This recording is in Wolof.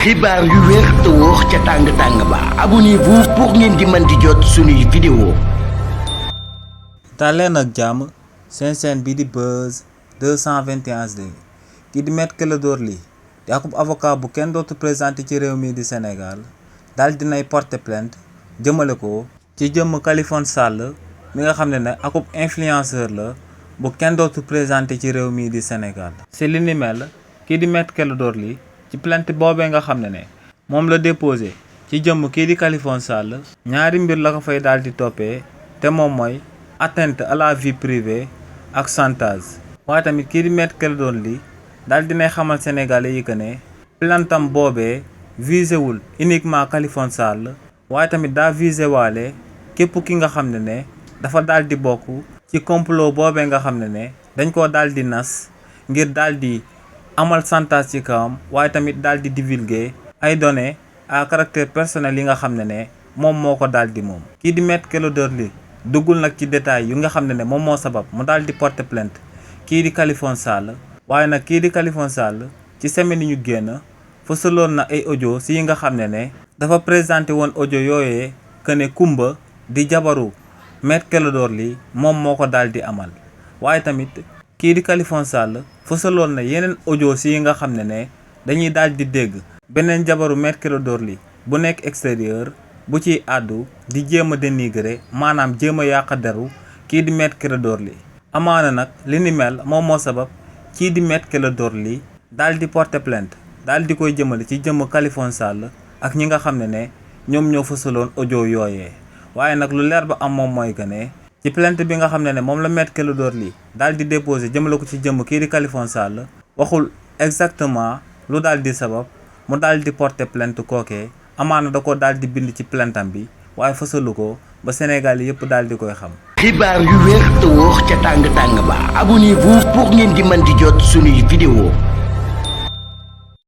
xibaar yu wér te wóor ca tàng-tàng ba abonnez-vous pour ngeen di mën di jot suñuy vidéo. daleen ak jàmm seen chaîne bi di Buzz 221 kii di Maître Clédor Ly di akub avocat bu kenn dootu présenté ci réew mi di Sénégal daal dinay porter plainte jëmale ko ci jëmm Kaliphone Sall mi nga xam ne akub influenceur la bu kenn dootu présenté ci réew mi di Sénégal. si li ni mel kii di Maître Clédor Ly ci plainte boobee nga xam ne moom la déposé ci jëmm kii di Kaliphone Sall ñaari mbir la ko fay daal di toppee te moom mooy atteinte à la vie privée ak chantage. waaye tamit kii di Maître Clédor Ly daal dinay xamal sénégalais yi que ne plantam boobee visé wul uniquement Kaliphone Sall waaye tamit daa visé waale képp ki nga xam ne dafa daal di bokk ci complot boobee nga xam ne dañ koo daal di nas ngir daal di amal chantage ci kawam waaye tamit daal di divulguer ay données à caractère personnel yi nga xam ne moom moo ko daal di moom. kii di Maître Clédor Ly duggul nag ci détails yu nga xam ne moom moo sabab mu daal di porter plainte kii di Kaliphone Sall waaye nag kii di Kaliphone Sall ci semaine yi ñu génn fësaloon na ay audio si yi nga xam ne dafa présenté woon audio yooyee que ne Kumba di jabaru Maître Clédor Ly moom moo ko daal di amal. waaye tamit kii di Kaliphone Sall fësaloon na yeneen audio si yi nga xam ne dañuy daal di dégg beneen jabaru Maître Clédor Ly bu nekk extérieur bu ciy àddu di jéem a dénigrer maanaam jéem a yàq deru kii di Maître Clédor Ly. amaana nag li ni mel moom moo sabab kii di Maître Clédor Ly daal di porter plainte daal di koy jëmale ci jëmm Kaliphone Sall ak ñi nga xam ne ñoom ñoo fësaloon audio yooyee. waaye nag lu leer ba am moom mooy que ne ci plainte bi nga xam ne moom la Maître Clédor Ly daal di déposé jëmale ko ci jëmm kii di Kaliphone Sall waxul exactement lu daal di sabab mu daal di porter plainte kookee. amaana da ko daal di bind ci plaintam bi waaye fësalu ko ba Sénégal yëpp daal di koy xam. xibaar yu wér te wóor ca tàng-tàng ba abonnez-vous pour ngeen di mën di jot suñuy vidéo.